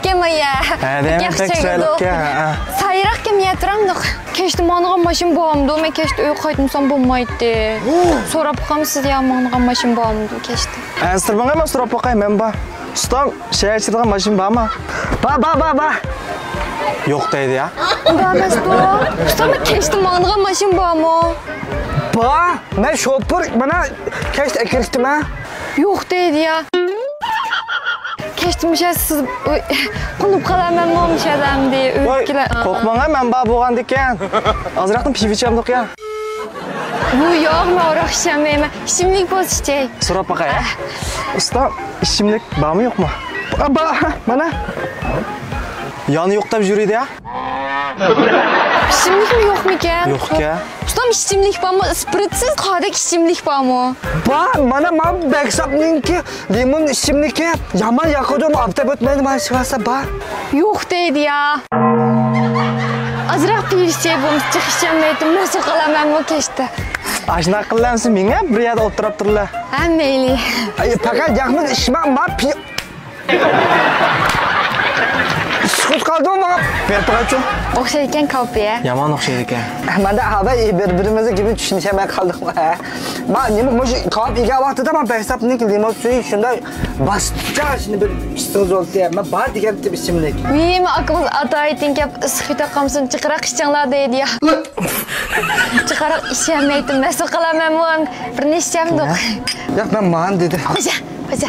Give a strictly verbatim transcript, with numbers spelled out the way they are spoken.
كەم يا. ھە، دەيمەن، ياخشى بەك چىرايلىق چىرايلىق. يا، ھە. سايراق كەم يا تۇرامدۇق. كەچتە ماڭىدىغان ماشىنا بارمىدۇ؟ مەن كەچتە ئۆيگە قايتمىسام بولمايتتى. سوراپ باقامسىز يا ماڭىدىغان ماشىنا بارمىدۇ كەچتە؟ ئەنسىرىمەڭ، مەن سوراپ باقاي، مەن بار. ئۇستام، شەھەر چىقىدىغان ماشىنا بارمۇ؟ بار، بار، بار، بار. يوق دەيدۇ يا. بار ئەمەس بۇ. ئۇستام، كەچتە ماڭىدىغان ماشىنا بارمۇ؟ بار. مەن شوپۇر، مانا كەچتە ئەكىرىشتىم ھە. يوق دەيدۇ يا. كەچتە مۇشۇ سىز قونۇپ قالامەنمۇ مۇشۇ ئادەمدە؟ ۋاي، قورقماڭ ھە، مەن بار بولغاندىكىن. ئازراقتىن پىۋا ئىچەمدۇق يا. بۇ يوق، مەن ئاراق ئىچەلمەيمەن. ئىچىملىك بولسا ئىچەي. سوراپ باقاي ھە. ئۇستا، ئىچىملىك بارمۇ يوقمۇ؟ بار، مانا. يەنە يوق دەپ يۈرىدۇ يا. ئىچىملىكمۇ يوقمىكەن؟ يوقكەن. ئۇستام، ئىچىملىك بارمۇ؟ ئىسپىرتسىز قاردەك ئىچىملىك بارمۇ؟ بار، مانا، مانا بەكساپنىڭكى لىمون ئىچىملىكى يامان ياقىدۇ، ئاپتاپ ئۆتمەيدۇ، مانا شىۋاسا بار. يوق دەيدۇ يا. ئازراق پىۋا ئىچەي بولمىسا، جىق ئىچەلمەيتتىم، مەن سوقالامەنمۇ كەچتە. ئاشۇنداق قىلامسىز، مېڭە بىر يەردە ئولتۇراپ تۇرلا. ھە، مەيلى. ئەي، پەقەت ياقمىسا ئىچمەڭ، ما پىۋا. ئىسسىق قالدىمۇ ماڭا؟ بېرىپ باقايچۇ. ئوخشايدىكەن كاۋاپىيە. يامان ئوخشايدىكەن. مانا ھاۋا بىر-بىرىمىزنىڭ گېپىنى چۈشىنىشەلمەي قالدۇقمۇ ھە؟ ما نېمە مۇشۇ كاۋاپ يېگەن ۋاقتىدا ما بەكساپنىڭكى لىمون سۈيى شۇنداق باستىچە شۇنى بىر ئىچسىڭىز بولدى. ما بار دېگەنتىم ئىچىملىك. ۋىي، ما ئاكىمىز ئاتايىتىن كەپ ئىسسىق يېتىپ قالمىسۇن، جىقراق ئىچىڭلار دەيدۇ يا. جىقراق ئىچەلمەيتتىم، مەن سوقالامەنمۇ، بىرنى ئىچەمدۇق. ياق، مەن ماڭىمەن دېدىم. خوجا، خوجا.